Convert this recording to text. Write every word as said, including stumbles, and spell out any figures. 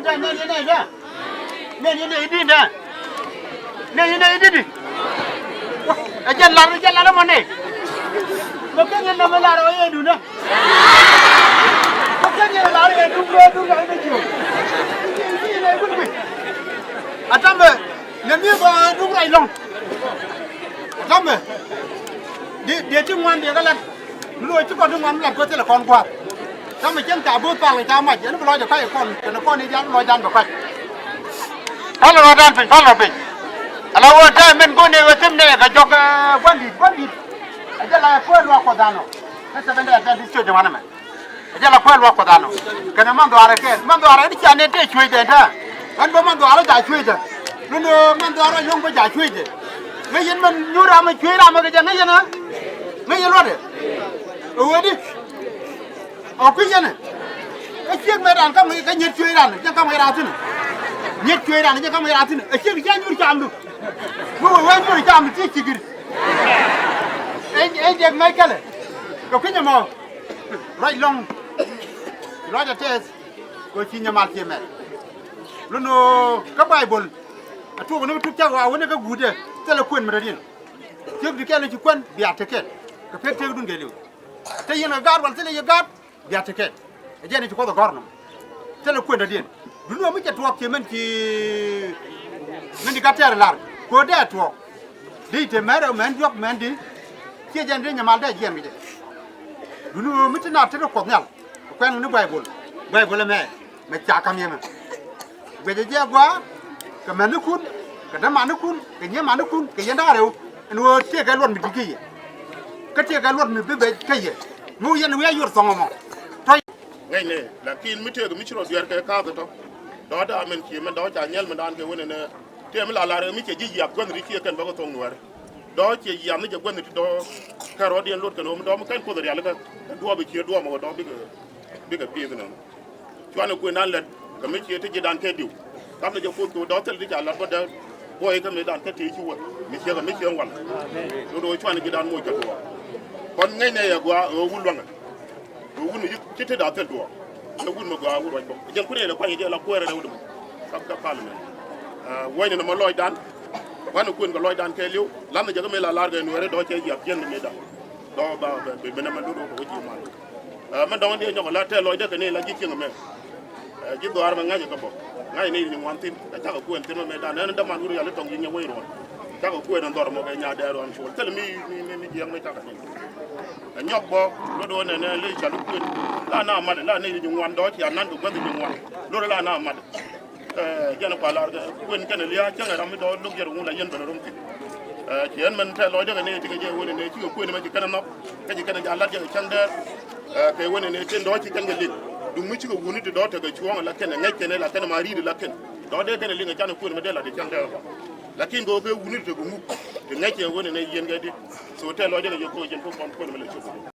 Nɛn yɛn nɛy dä. Nɛn yɛn nɛy di̱t dä. Nɛn yɛn nɛy di̱t. Ɛ jɛn lar, ɛ jɛn lar ɛmɔ nɛy. Mɛ kɛn yɛn nɔmɔ lar ɔ yɛ duŋdä. Mɛ kɛn yɛn lar yɛ duŋ, duŋ, duŋ, duŋ, duŋ. Ɛ tamɛ nɛ mi bä duŋ ruac lɔ̱ŋ. Ɛ tamɛ dee, dee ti ŋuan dee kɛ lat. Mi lo̱c ti kɔn ti ŋuan mi lat kɔ thilɛ kɔn gua̱a̱th. Tamɛ cieŋ ca bo̱o̱th pal kɛ ca mac ɛn bi lɔc ɛ kac ɛ kɔn kɛnɛ kɔn i̱ jal bi lɔcdan bɛ kac. Pal rɔɔdan piny, pal rɔ piny. Ala wä tɛmɛ min go̱o̱r ni wä thim ni kɛ jɔk, eh, gua̱ndi̱t, gua̱ndi̱t. Ɛ jɛ la kuäär luaak Kuɔth dan ɔ. Kä Seventh Day Adventist Church ɛ wanɛ mɛ. Ɛ jɛ la kuäär luaak Kuɔth dan ɔ. Kɛnɛ man dhɔaarɛ kɛɛl. Man dhɔaarɛ ni cia nɛn tëë cuecdɛ ɛn täämɛ. Ɛn bä man dhɔaarɛ ca cuecdɛ. Lundɛ man dhɔaarɛ nyɔŋ bä ca cuecdɛ. Ŋäc yɛn man nyuur ram ɛ cuec ram ɛ kɛ jɛ ŋäc yɛn ɛ. Ŋäc yɛn luɔtdɛ. Ɛ wee di. Ɔ kui̱ yɛn ɛ. Kä ciek mëë ran kä ŋäc kä nyiet cuec ran jɛ kä ŋäc ran thi̱n. Nyiet cuec ran jɛ kä ŋäc ran thi̱n. Ɛ ciek cia nyuur camdu. Mi wee wee nyuur camdu ti ci gir. Ɛ, ɛ jɛ mɛc kɛlɛ. Kɛ kui̱ nyɛ mɔ. Ruac lɔ̱ŋ. Ruac ɛ tɛth. Kɛ ci nyɛ mal ci mɛt. Lundɛ kä Baibol. A tuɔk ni tuk cak a wä ni kä guutdɛ. Thilɛ kuën mi dɔ̱diɛn. Ciek di kɛl ci kuën bia tekɛl. Kɛ pek tekdun kɛɛliw. Te yɛn kɛ gaat wal thilɛ yɛ gaat bia tekɛl. Ɛ jɛn i̱ ci Kuoth ɛ gɔ̱r nɔmɔ. Thilɛ kuën dɔ̱diɛn. Duŋni ɣöö mi cɛ tuɔɔk ciɛ mɛn ci mɛn di gat tɛɛr lar. Kɛ ɣöö dee tuɔɔk. Di te mɛn rɛw mɛn diɔ̱k mɛn di. Ciɛ jɛn di nyɛ mal dee jiɛn kɛ jɛ. Duŋni ɣöö mi ti naath te ti Kuɔth Nhial. Kuɛn ni Baibol. Baibol ɛmɛ. Mɛ ca ka̱m yɛ mɛ. Guɛcɛ jɛ gɔaa kɛ mɛnikun, kɛ dämanikun, kɛ nyimanikun, kɛ yɛn da̱ŋ rɛw. Ɛn ɣöö tëëkɛ luɔt mi di̱t kä yɛ. Kä tëëkɛ luɔt mi bi bɛc kä yɛ. Mi wä yɛn wi̱i̱ a yuɔr thɔŋ ɛmɔ. Tɔ̱. Ŋäcnɛ, lakin mi tëëkɛ mi ci rɔ dueerkɛ kaath tɔ̱. Dɔ̱ da̱a̱ mɛn cie mɛn dɔ̱ ca nyɛl mɛn daan kɛ wen ɛnɛ. Tëë mi la lar ɛ mi cɛ ji̱ yiath gua̱n ri ciɛ kɛn bä kɛ thɔŋ nuäärä. Dɔ̱ ciɛ yiath mi cɛ gua̱n ri ti dɔ̱ kɛ rɔ̱diɛn luɔt kɛn ɣöö mi dɔ̱ mi kɛn Kuoth ɛ rial kä. Duɔɔp ɛ cie duɔɔp mɛ wä dɔ̱ bikɛ, bikɛ pi̱i̱th nɔnɔ. Cuanɛ kuëndan lät kɛ mi ciɛ ti ji̱dan kɛ diw. Kam ni jɛ Kuoth kɛ wä dɔ̱ thil ti ca lat bä dee buɔy kä mëëdan kä tëë ci wä mi ciɛ kɛ mi ciɛ ŋuan. Do̱do̱ cuanɛ ji̱dan moc kɛ duɔɔk. Kɔn ŋäcnɛ yɛ gɔaa ɣöö wut luaŋɛ. Ɣöö wut mi ci ti da̱a̱ thil duɔɔk. Ɛn wut mi gɔaa wut ruac bä jɛn kuënɛ yɛn ɛ kuany jɛ la kuɛɛrɛ rɛw dämɛ. Kä, kä parliament. Ɛ, wäcnɛ nɔmɔ lɔcdan. Wanɛ kuën kɛ lɔcdan kɛɛliw. La̱th ni jɛ kä mëë la lar kɛ nuɛɛrɛ dɔ̱ cɛ yiath jiɛn ni mëëdan. Dɔ̱ ba bɛ, bɛ, bɛ nɛmɛ lut wä kɛ wä ji̱ mal. Ɛ, mɛn dɔ̱ŋ diɛ nyɔk ala tɛl lɔcdɛ kɛ ni la ji̱ cieŋ ɛmɛ. Ɛ, ji̱ dhɔaar mɛ ŋa̱cɛ kɛ bä. Ŋa̱cɛ ni ri̱c ŋuan thi̱n. Ɛ cakɛ kuɛn thi̱n mɛ mɛ dan ɛn däman wur yal i̱ tɔ̱ŋ yi̱ nyɛ wec ruɔ̱n. Cakɛ kuɛn ɛn dhɔr mɔ kɛ nyaat dɛɛr ruɔ̱n cuɔl. Thil mi, mi, mi, mi jiɛk mɛ cakɛ ni. Ɛ nyɔk bä, lot wä nɛnɛ ley cal i̱ kuɛn. La na mat, la ni ri̱c ŋuan dɔ̱ cia nan kɛ gua̱th ri̱c ŋuan. Lot la na mat. Ɛ, jɛn kua̱r lar kɛ kuën kɛnɛ lia̱a̱ cäŋɛ ram mi dɔ̱ lo̱k jɛ rɛ ŋun la yɛn ben rom thi̱n. Ɛ, ci ɛn mɛn tɛl lɔcdɛ kɛ nɛy ti kɛ jɛ wen ɛ nɛy cikɛ kuën mɛ ci kɛn ɛ nhɔk. Kä ci kɛn ɛ ja̱ lat jɛ kɛ cäŋ dɛɛr. Ɛ, kɛ wen ɛ nɛy tin dɔ̱ ci kɛn kɛ liŋ. Duŋ mi cikɛ wuni ti dɔ̱ tekɛ cuɔ̱ɔ̱ŋ la kɛn ɛ ŋäc kɛn ɛ la kɛn ɛ ma ri̱t la kɛn. Dɔ̱ dee kɛn ɛ liŋ ɛ canɛ kuën mɛ dee lat jɛ cäŋ dɛɛr ɛ bä. Lakin kɛ ɣöö kɛ wuni ti tekɛ ŋuk. Kɛ ŋäc kɛn wen ɛ nɛy yɛn kɛ di. So tɛl lɔcdɛ kɛ jɛ ko̱ jɛn ko̱ kɔn kuën mɛ lɛ cop.